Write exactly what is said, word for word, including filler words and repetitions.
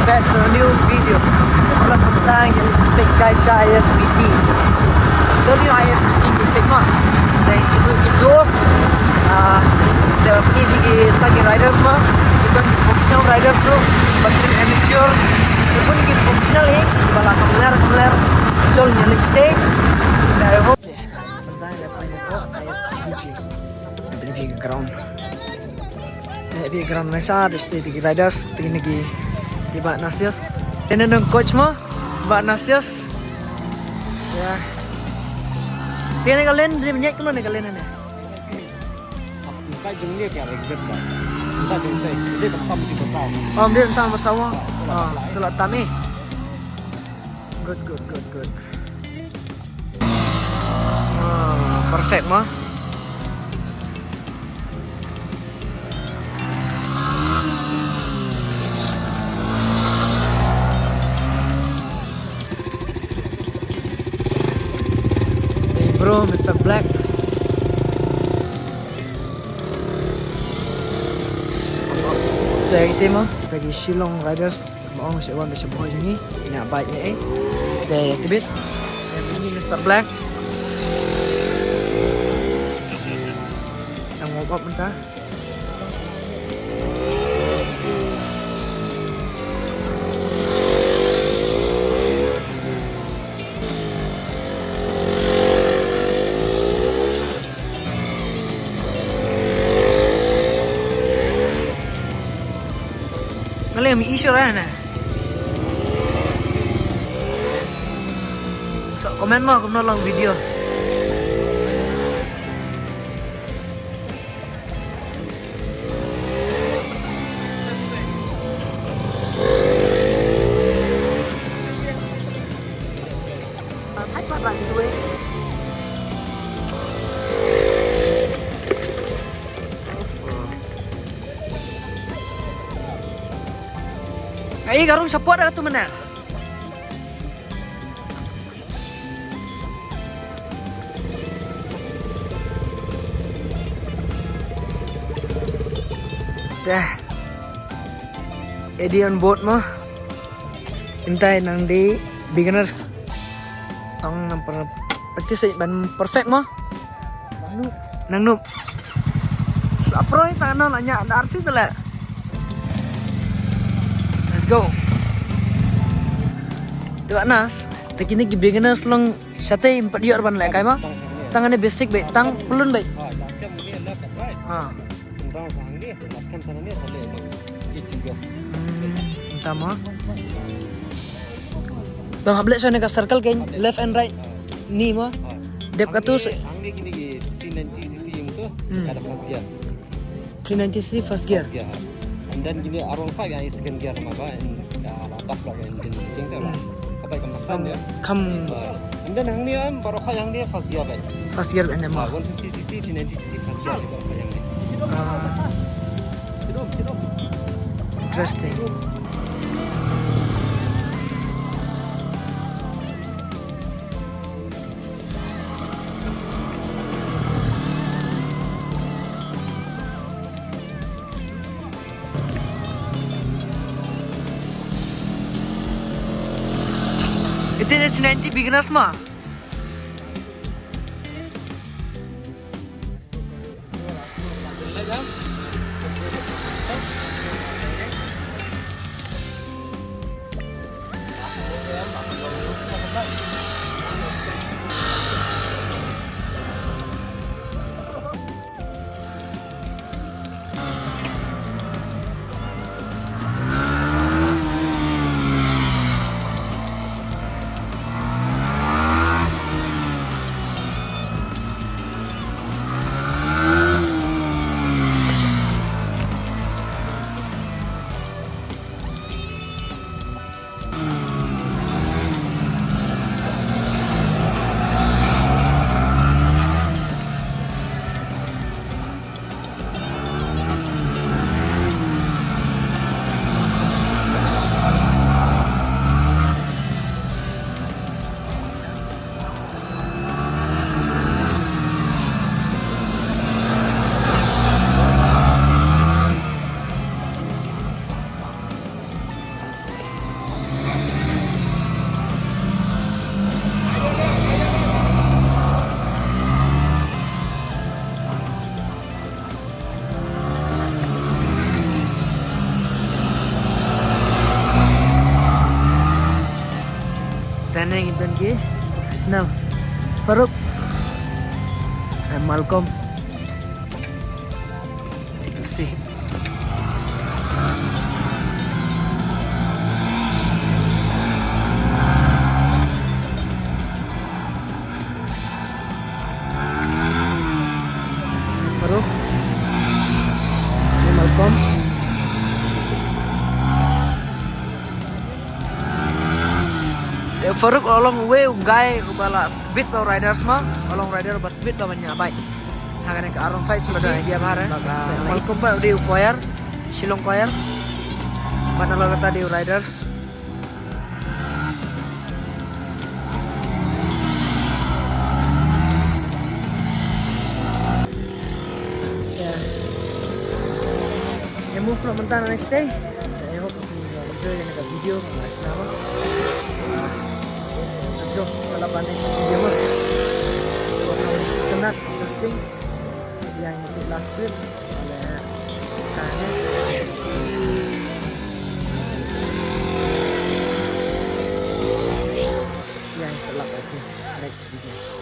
Back to a new video. Paralok, mynta ngi peit kai sha I S B T. To new I S B T ngi peit ma. Dei ki dos. Ah, dei ba peit ki, ki riders ma. Ki don ki professional riders ruh, ba ki amateur. Ki don ki professional hi, ba la kamler kamler. Chol ïa next day. I hope. Mynta ngi peit I S B T. Peit ground. Eh, peit ground mynta, dei ki riders, peit ki, ki Bah Nasius. Ïa ne nong coach mo, Bah Nasius. Ïa. Peit ne ka lane, dei mynta kumno ne ka lane ne. Inside jong ne ka exit ba. Inside jong ne, dei ba tam di ba tam. Oh, dei tam ba tam. Ah, tu la tam eh. Good, good, good, good. Ah, perfect mo. Hey bro, Mister Black. Te ïa kito mo, te ki Shillong Riders. Mo ong sha wan ba sha bhoi jong ngi. Ïa bike ne eh. Te tbit. Ïa Mister Black. Tang warm up mynta. Nga leh mi issue ra na. Sa comment mo kumno long video. Ai, garung support atu mana? Dah. Edi on board mo. Mynta nang di beginners. Tang nang per-, practice ban perfect mo. Nang noob. Sa pro ni tang nang nanya dar si tele. Let's go. Te Bah Nas, te kine ki beginners long shatei ym pat ïoh ban lehkai mo. Tang ne basic beit, tang pyllun beit. Ha. Hmm, mynta mo. Tang hap leh shane ka circle kein, left and right. Ni mo. Dep katu. Hangne kine ki three ninety C C ïing to, hmm, ka da first gear. Three ninety C C first gear. First gear, ha. And then kine R one five ïa second gear ma ba, in, ah, la tap la engine jing te la. Hmm. Ka bike kam tap ya. Kam. Ah, and then hangne em baroh kha hangne first gear bike. First gear bike ne ma. Ah, one fifty C C, three ninety C C first gear baroh kha hangne. Ah. Interesting. Ite ne three ninety beginners mo. Okay, professional. Farouk. And Malcolm. Let's see. Farouk. Ni Malcolm. Te Farouk u long uwei u guy uba la beat ba u riders ma, u long rider uba beat ba ban ñiah bike. Ha kane ka R one five C C. Ba ka idea bha re. Ba ka Malcolm ba u dei u choir, Shillong Choir. Bad nalor kata dei u riders. Yeah. Ïa move noh mynta na next day. I hope you enjoy the video. Nga sngew. Let's go. Sa la ban next video mo. Kena interesting. Ïa ini last clip. Ïa sa la ban next video.